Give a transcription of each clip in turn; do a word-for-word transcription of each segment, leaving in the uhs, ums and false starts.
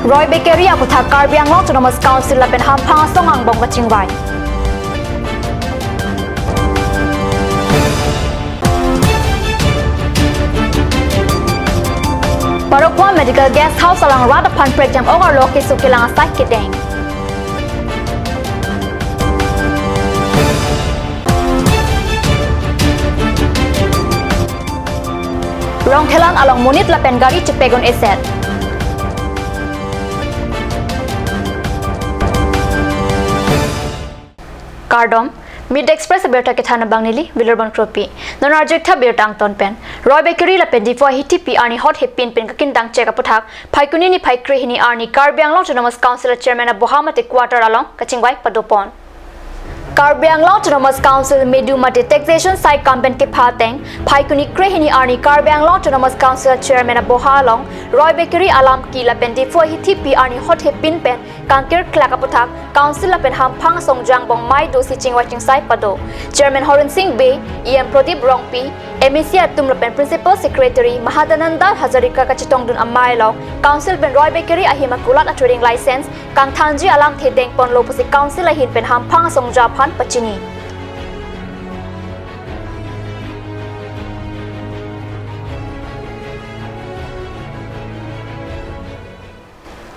Roy Bakery aputhak Karbi Anglong Autonomous Council lapen hamphang asong angbong kachingvai. Parokhwa Medical Guest House along rat aphan prekjam ok arlo keso kelang asai kedeng. Rongkhelan along monit lapen gari chepek un-eset. Kardom, Media Express abirta kethan abang neli Wilarbon Kropi. Non arju-ik tha birta angton pen. Roy Bakery lapen Diphu ahithi pi arni hot hepin pen kakindang chek aputhak Phaikuni niphai krehini arni Karbi Anglong Autonomous Council Chairman aboha mate quarter along kachingvai padopon. Karbi Anglong Autonomous Council medu mate taxation sai kam pen kepha ateng Phaikuni krehini arni Karbi Anglong Autonomous Council Chairman aboha along Roy Bakery alamki lapen Diphu ahithi pi arni hot hepin pen kangkir klak aputhak Council lapen hamphang asong angbong mai dosi chingvai chingsai pado. Chairman Horen Sing Bey, E M Prodip Rongpi, M A C atum lapen Principal Secretary Mahadananda Hazarika kachetongdun amei along Council pen Roy Bakery ahem akulat a trading license kangthanji alamthe dengponlo pusi Council ahin pen hamphang asong aphan pachini.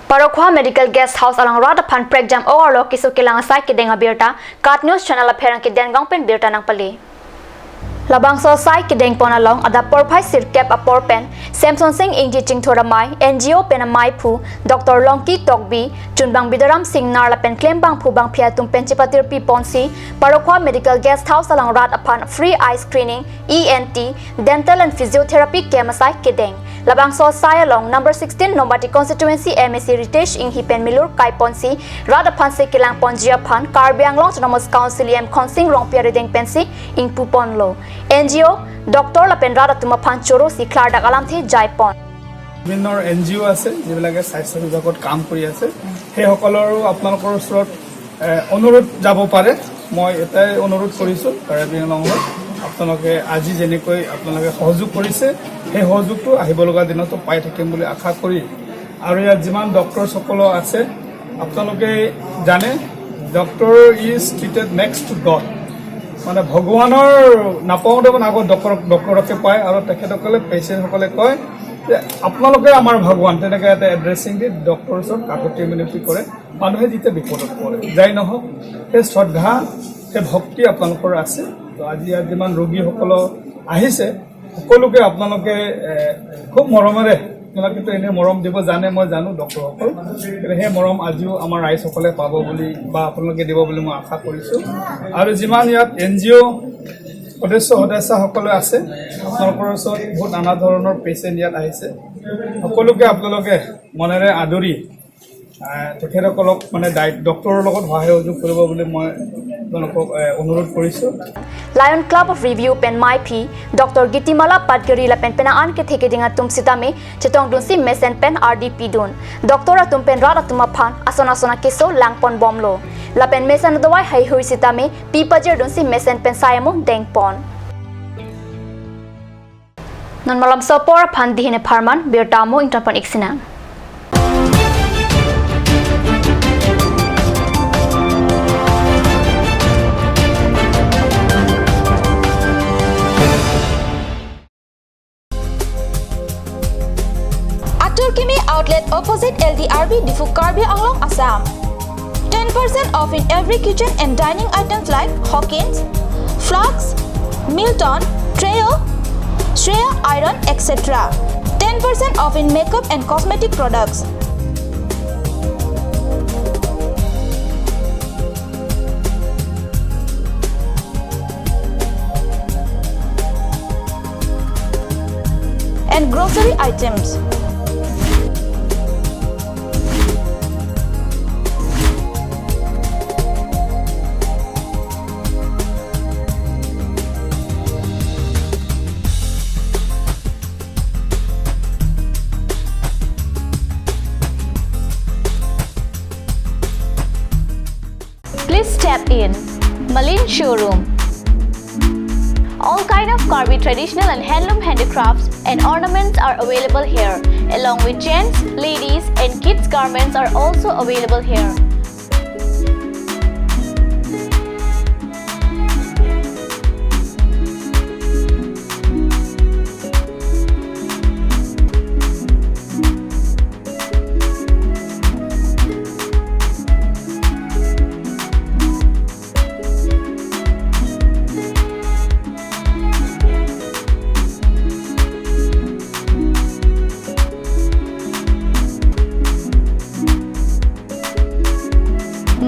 Parokhwa Medical Guest House along rat aphan prekjam ok arlo keso kelang asai kedeng abirta KAT News Channel apherangke Dengaon pen birta nangpale. Labangso asai kedengpon along adap porphai sirkep apor pen Semson Sing Ingti Chingthur amei, N G O pen ameiphu Doctor Longki Tokbi, chunbang Bidaram Singnar lapen klembangphu bangphli atum pen chepatirpi ponsi Parokhwa Medical Guest House along rat aphan free eye screening, E N T, dental and physiotherapy camp asai kedeng. Labangso asai along number sixteen Nomati Constituency M A C Ritesh Enghi pen milur kaiponsi rat aphansi kelangponji aphan Karbi Anglong Autonomous Council E M Khonsing Rongpi arideng pensi ingpuponlo. N G O, doctor lapen rat atum aphan chorosi klardak alamthe jaipon. বিভিন্ন N G অ' আছে, যিবিলাকে স্বাস্থ্য বিভাগত কাম কৰি আছে, সেইসকলৰো আপোনালোকৰ ওচৰত, এ, অনুৰোধ যাব পাৰে। মই এটাই অনুৰোধ কৰিছোঁ, কাৰ্বি আংলঙত আপোনালোকে আজি যেনেকৈ আপোনালোকে সহযোগ কৰিছে, সেই সহযোগটো আহিব লগা দিনতো পাই থাকিম বুলি আশা কৰি, আৰু ইয়াত যিমান ডক্টৰসকলো আছে, আপোনালোকে জানে, doctor is treated next to God। মানে, ভগৱানৰ নাপাওঁতে মানে আগত ডক্টৰ, ডক্টৰকে পায় আৰু তেখেতসকলে, পেচেণ্টসকলে কয় যে আপোনালোকে আমাৰ ভগৱান, তেনেকে এটা এড্ৰেছিং দি ডক্টৰৰ ওচৰত কাকতি মিনতি কৰে। মানুহে যেতিয়া বিপদত পৰে, যাই নহওক, সেই শ্ৰদ্ধা, সেই ভক্তি আপোনালোকৰ আছে। তো আজি ইয়াত যিমান ৰোগীসকল আহিছে, সকলোকে আপোনালোকে, এ, খুব মৰমেৰে, আপোনালোকেতো এনে মৰম দিব জানে, মই জানো ডক্টৰসকল, কিন্তু সেই মৰম আজিও আমাৰ ৰাইজসকলে পাব বুলি বা আপোনালোকে দিব বুলি মই আশা কৰিছোঁ। আৰু যিমান ইয়াত এন জি অ' সদস্য সদস্যাসকলে আছে, আপোনালোকৰ ওচৰত বহুত নানা ধৰণৰ পেচেণ্ট ইয়াত আহিছে, সকলোকে আপোনালোকে মনেৰে আদৰি, আহ, তেখেতসকলক মানে ডাই-, ডক্টৰৰ লগত সহায় সহযোগ কৰিব বুলি মই আপোনালোকক, এ, অনুৰোধ কৰিছোঁ। Lion Club of Review pen meiphi Doctor Gitimala Patgiri lapen penang an kethe keding atum sitame chetongdunsi mesen pen ardi pidun. Doctor atum pen rat atum aphan ason ason akeso langponbomlo. Lapen mesen adawai haihui sitame pi pajirdunsi mesen pen sai amo dengpon. Non malomso apor aphan dihine pharman, birta amo ingtonpon-ik sinang. Atur Kimi Outlet opposite L D R B Diphu, Karbi Anglong, Assam. Ten percent off in every kitchen and dining items like Hawkins, Flax, Milton, Trio, Shreya Iron, et cetera. Ten percent off in makeup and cosmetic products. And grocery items. Please step in. Malin Showroom. All kind of Karbi traditional and handloom handicrafts and ornaments are available here, along with gents, ladies, and kids garments are also available here.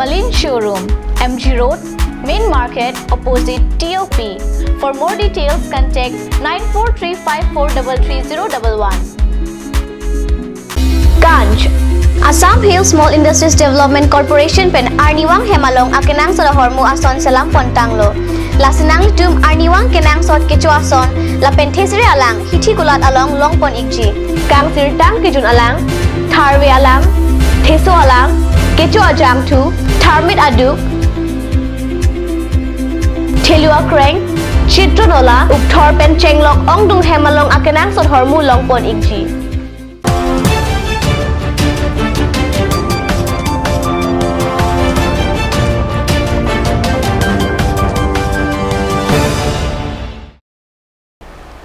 Malin Showroom, M G Road, Main Market, opposite T O P. For more details, contact nine four three five four double three zero double one. Ganj. Assam Hill Small Industries Development Corporation pen arnivang hem along akenangsot ahormu ason selam pon tanglo. Lasi nanglitum arnivang kenangsot kecho ason lapen thesere alang hithi kulat along long pon ikji. Kangsirtang kejun alang, tharve alang, theso alang, kecho ajangthu, tharmit aduk, thelu akreng, chitron ola, ukthor pen chenglok ongdung hem along akenangsot ahormu long pon ikji.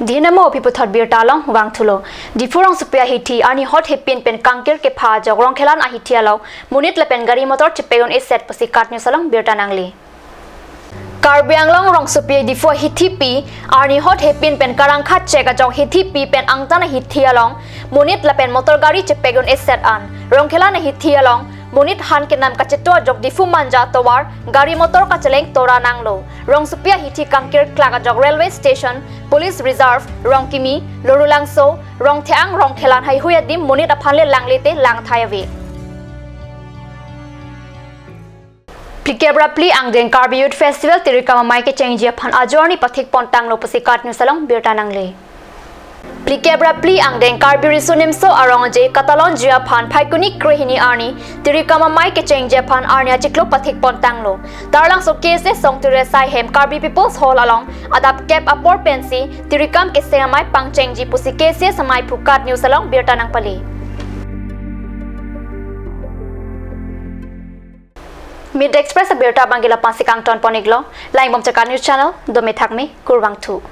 Dhinamo pi puthot birta along vangthulo. Diphu rongsopi ahithi arni hot hepin pen kangkir kepha ajok Rongkhelan ahithi along monit lapen gari motor chepek un-eset pusi KAT News along birta nangle. Karbi Anglong rongsopi Diphu ahithi pi arni hot hepin pen karangkhat chek ajok hithi pi pen angtan ahithi along monit lapen motor gari chepek un-eset an Rongkhelan ahithi along monit han kenam kacheto ajok Diphu Manja tovar gari motor kacheleng tora nanglo. Rongsopi ahithi kangkir klak ajok railway station, police reserve, Rongkimi, Lorulangso, Rongtheang, Rongkhelan haihui adim monit aphan le langle te langthai ave. Phlikep ra phli angdeng Karbi Youth Festival Tirikam Amei kechengji aphan ajo arni pathik pon tanglo pusi KAT News along birta nangle. Phlikep ra phli angdeng Karbi Riso Nimso Arong Aje katalonji aphan Phaikuni krehini arni Tirikam Amei kechengji aphan arni achiklo pathik pon tanglo. Taralangso K S A Songtire Sai hem Karbi People's Hall along adap kep apor pensi Tirikam Keseng Amei pangchengji pusi K S A Amei aphu KAT News along birta nangpale. Media Express abirta abang ke la-an si kangton pon iklo. Langbomchot KAT News channel, dome thakme, kurvangthu.